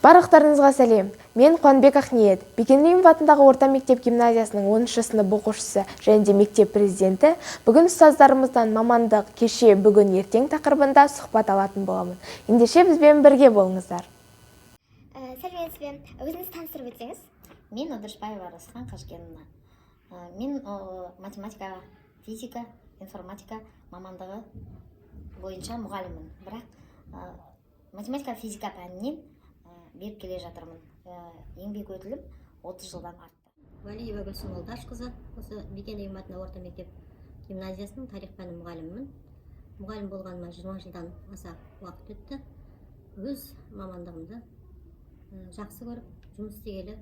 Барлықтарыңызға сәлем! Мен Қуанбек Ақниет, Бекен Рейімов атындағы орта мектеп гимназиясының 10 сынып оқушысы және де мектеп президенті. Бүгін ұстаздарымыздан мамандық кеше, бүгін, ертең тақырыбында сұхбат алатын боламын. Ендеше бізбен бірге болыңыздар. Сәлеметсіз бе! Өзіңізді таныстырып өтсеңіз. Мен Ыдырышбаева Рысхан Қажкеновна. Мен математика, физика, информатика мамандығы бойынша мұғаліммін, бірақ математика, физика пәнінен беріп келе жатырмын. Еңбек өтілім 30 жылдан артты. Валиева Гүлсім Молдашқызы, осы Бекен Рейімов атындағы орта мектеп гимназиясының тарих пәні мұғалімімін. Мұғалім болғаныма 20 жылдан аса уақыт өтті. Өз мамандығымды жақсы көріп жұмыс істегелі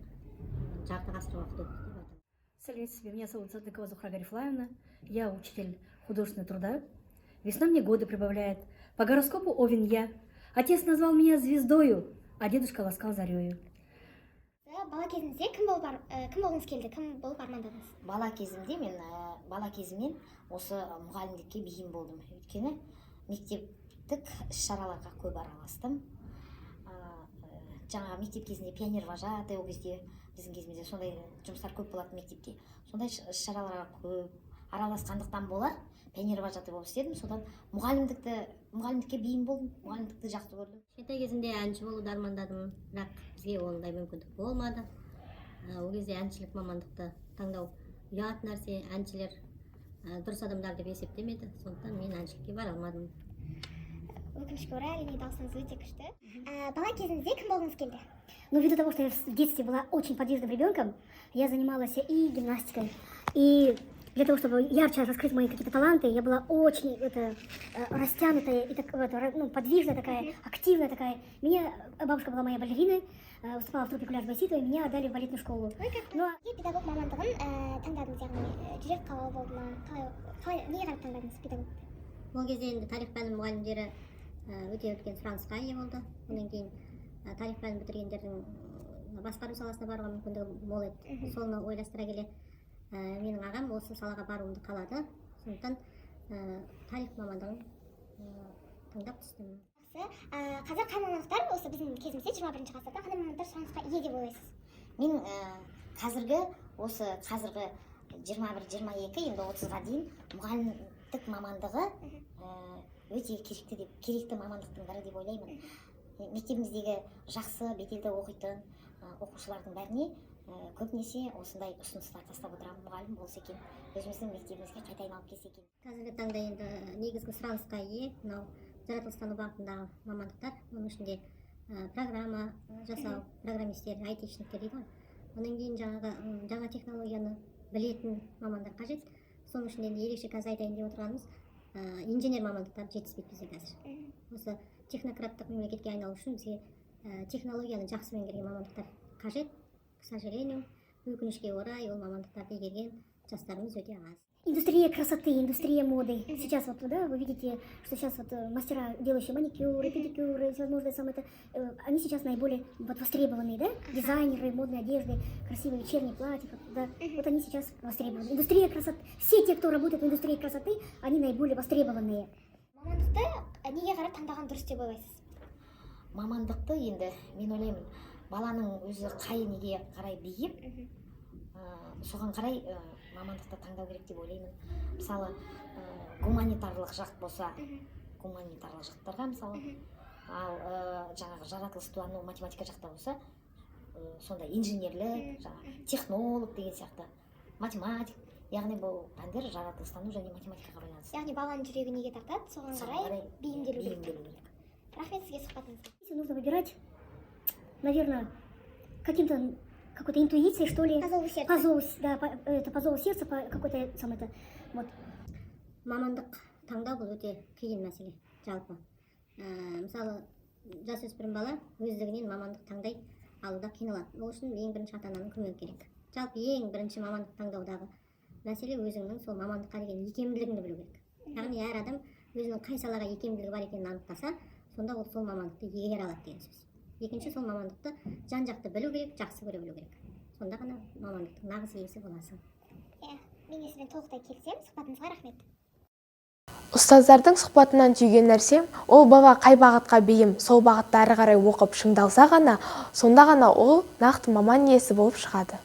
жарты ғасыр уақыт өтті деп айтамын. Сәлеметсіз бе, меня зовут Садыкова Зухра Гарифлаевна, я учитель художественного труда. Весна мне годы прибавляет, по гороскопу Овен я. Отец назвал меня звездою, а дедушка ласкал зарею. Бала кезіңізде кім болғыңыз келді, кім болып армандадыңыз? Бала кезімде мен бала кезімнен осы мұғалімдікке бейім болдым, өйткені мектептік іс шараларға көп араластым. Жаңағы мектеп кезінде пионер вожатый, ол кезде біздің кезімізде сондай жұмыстар көп болатын мектепте. Сондай іс шараларға көп араласқандықтан болар, пионер вожатый болып істедім. Содан мұғалімдікке бейім болдым, мұғалімдікті жақсы көрдім. Кішкентай кезімде әнші болуды армандадым, бірақ бізге ондай мүмкіндік болмады. Ол кезде әншілік мамандықты таңдау ұят нәрсе, әншілер дұрыс адамдар деп есептемеді, сондықтан мен әншілікке бара алмадым. Өкінішке орай, әрине, дауысыңыз өте күшті. Бала кезіңізде кім болғыңыз келді? Но ввиду того, что я в детстве была очень подвижным ребенком, я занималась и гимнастикой, и для того, чтобы ярче раскрыть мои какие-то таланты, я была очень это, растянутая и так, это, ну, подвижная такая, активная такая. Меня, бабушка была моя балериной, выступала в труппе Куляш Байсеитова, и меня отдали в балетную школу. Ой, как. Ну, Неге педагог мамандығын таңдадыңыз? Яғни жүрек қалауы болды ма, қалай, неге қарап таңдадыңыз педагог? Ол кезде енді тарих пәні мұғалімдері өте үлкен сұранысқа ие болды. Одан кейін тарих пәнін бітіргендердің басқару саласына баруға мүмкіндігі мол еді. Соны ойластыра келе, менің ағам осы салаға баруымды қалады, сондықтан тарих мамандығын таңдап түстім. Жақсы. Қазір қай мамандықтар, осы біздің кезімізде, 21-ғасырда қандай мамандықтар сұранысқа ие деп ойлайсыз? Мен қазіргі, осы қазіргі 21, 22, енді 30-ға дейін мұғалімдік мамандығы өте керекті деп, керекті мамандықтың бірі деп ойлаймын. Мектебіміздегі жақсы беделді оқитын оқушылардың бәріне көбінесе осындай ұсыныстар тастап отырамын: мұғалім болса екен, өзіміздің мектебімізге қайта айналып келсе екен. Қазіргі таңда енді негізгі сұранысқа ие мынау жаратылыстану бағытындағы мамандықтар, оның ішінде программа жасау, программисттер, айтишниктер дейді ғой. Одан кейін жаңағы жаңа технологияны білетін мамандар қажет. Соның ішінде енді ерекше қазір айтайын деп отырғанымыз, инженер мамандықтар жетіспейді бізде қазір. Осы технократтық мемлекетке айналу үшін бізге технологияны жақсы меңгерген мамандықтар қажет. К сожалению, өкінішке орай, ол мамандықтарды игерген жастарымыз өте аз. Индустрия красоты, индустрия моды. Сейчас вот, да, вы видите, что сейчас вот мастера, делающие маникюры, педикюры, всевозможные самые это, они сейчас наиболее вот востребованные, да? Дизайнеры модной одежды, красивые вечерние платья, вот, да, вот они сейчас востребованы. Индустрия красоты, все те, кто работает в индустрии красоты, они наиболее востребованные. Мамандықты неге қарап таңдаған дұрыс деп ойлайсыз? Мамандықты енді мен ойлаймын, баланың өзі қай неге қарай бейім, соған қарай мамандықты таңдау керек деп ойлаймын. Мысалы, гуманитарлық жақ болса, гуманитарлық жақтарға мысалы, ал жаңағы жаратылыстану, математика жақта болса, сондай инженерлік, жаңағы технолог деген сияқты, математик, яғни бұл пәндер жаратылыстану және математикаға байланысты. Яғни баланың жүрегі неге тартады, соған соған қарай бейімделу керек. Бейімделу керек. Рахмет сізге сұхбатыңызға. Если нужно выбирать, наверное, каким-то какой-то интуицией, что ли. По зову сердца. По зову, да, это, по зову сердца, по какой-то сам это, вот. Мамандық таңдау бұл өте қиын мәселе жалпы. Мысалы, жасөспірім бала өздігінен мамандық таңдай алуда қиналады. Ол үшін ең бірінші ата ананың көмегі керек. Жалпы, ең бірінші мамандық таңдаудағы мәселе өзіңнің сол мамандыққа деген икемділігіңді білу керек. Яғни әр адам өзінің қай салаға икемділігі бар екенін анықтаса, сонда ол сол мамандықты игере алады деген сөз. Екінші, сол мамандықты жан жақты білу керек, жақсы көре білу керек. Сонда ғана мамандықтың нағыз иесі боласың. Иә, мен де сізбен толықтай келісемін. Сұхбатыңызға рахмет. Ұстаздардың сұхбатынан түйген нәрсем, ол бала қай бағытқа бейім, сол бағытта әрі қарай оқып шыңдалса ғана, сонда ғана ол нақты маман иесі болып шығады.